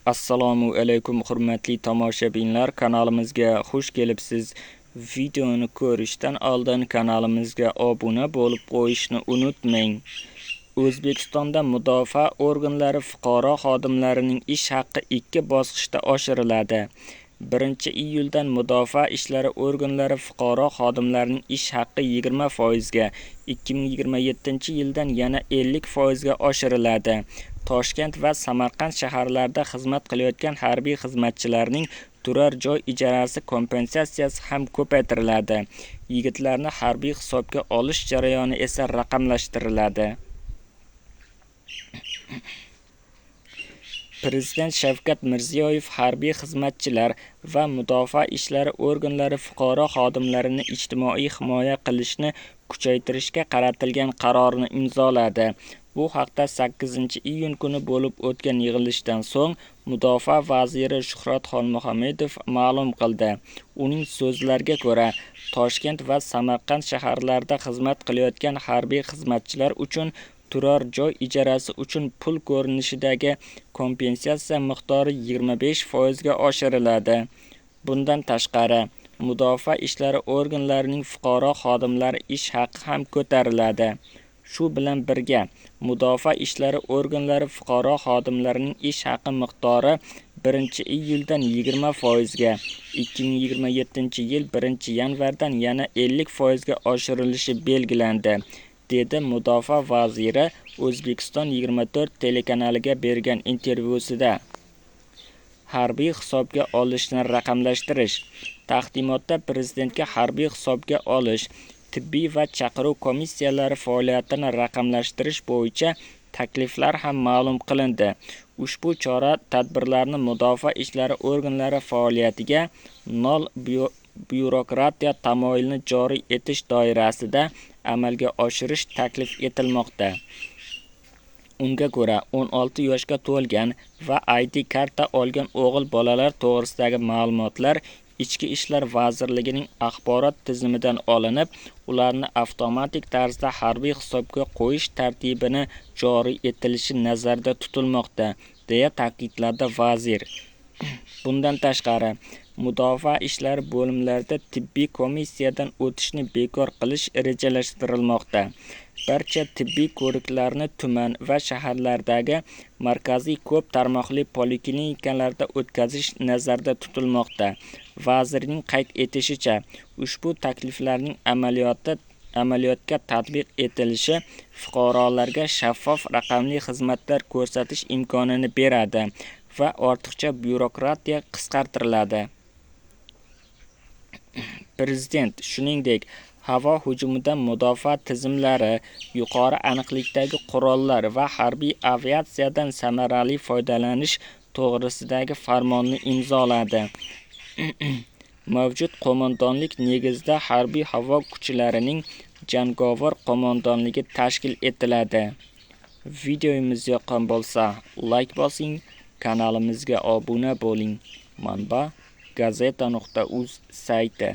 Assalomu alaykum hurmatli tomoshabinlar, kanalimizga xush kelibsiz. Videoni ko'rishdan oldin kanalimizga obuna bo'lib qo'yishni unutmang. O'zbekistonda mudofaa organlari fuqaro xodimlarining ish haqi 2 bosqichda oshiriladi. 1-iyuldan mudofaa ishlari organlari fuqaro xodimlarining ish haqi 20%ga, 2027-yildan yana 50%ga oshiriladi. Toshkent va Samarqand shaharlarida xizmat qilayotgan harbiy xizmatchilarning turar joy ijarasi kompensatsiyasi ham ko'paytiriladi. Yigitlarni harbiy hisobga olish jarayoni esa raqamlashtiriladi. Prezident Shavkat Mirziyoyev harbiy xizmatchilar va mudofaa ishlari organlari fuqaro xodimlarini ijtimoiy himoya qilishni kuchaytirishga qaratilgan qarorni imzoladi. Bu haqda 8-iyun kuni bo'lib o'tgan yig'ilishdan so'ng Mudofaa vaziri Shuhrat Xolmuhammedov ma'lum qildi. Uning so'zlariga ko'ra, Toshkent va Samarqand shaharlarida xizmat qilayotgan harbiy xizmatchilar uchun turar joy ijarasi uchun pul ko'rinishidagi kompensatsiya miqdori 25% ga oshiriladi. Bundan tashqari, mudofaa ishlari organlarining fuqaro xodimlari ish haqi ham ko'tariladi. Shu bilan birga, mudofaa ishlari organlari fuqaro xodimlarining ish haqi miqdori 1-iyuldan 20%ga, 2027-yil 1-yanvardan yana 50% ga oshirilishi belgilandi, dedi mudofaa vaziri O'zbekiston 24 telekanaliga bergan intervyusida. Harbiy hisobga olishni raqamlashtirish. Taqdimotda prezidentga harbiy hisobga olish, tibbiy va chaqiruv komissiyalari faoliyatini raqamlashtirish bo'yicha takliflar ham ma'lum qilindi. Ushbu chora-tadbirlarni mudofaa ishlari organlari faoliyatiga nol byurokratiya tamoyilini joriy etish doirasida amalga oshirish taklif etilmoqda. Unga ko'ra, 16 yoshga to'lgan va ID karta olgan o'g'il bolalar to'g'risidagi ma'lumotlar Ichki ishlar vazirligining axborot tizimidan olinib, ularni avtomatik tarzda harbiy hisobga qo'yish tartibini joriy etilishi nazarda tutilmoqda, deya ta'kidladi vazir. Bundan tashqari, mudofaa ishlari bo'limlarida tibbiy komissiyadan o'tishni bekor qilish rejalashtirilmoqda. Barcha tibbiy ko'riklarni tuman va shaharlardagi markaziy ko'p tarmoqli poliklinikalarda o'tkazish nazarda tutilmoqda. Vazirning qayd etishicha, ushbu takliflarning amaliyotga tatbiq etilishi fuqarolarga shaffof raqamli xizmatlar ko'rsatish imkonini beradi va ortiqcha byurokratiya qisqartiriladi. Prezident, shuningdek, havo hujumidan mudofaa tizimlari, yuqori aniqlikdagi qurollar va harbiy aviatsiyadan samarali foydalanish to'g'risidagi farmonni imzoladi. Mavjud qo'mondonlik negizida harbiy havo kuchlarining jangovar qo'mondonligi tashkil etiladi. Videomiz yoqqan bo'lsa, like bosing, kanalimizga obuna bo'ling. Manba: gazeta.uz sayti.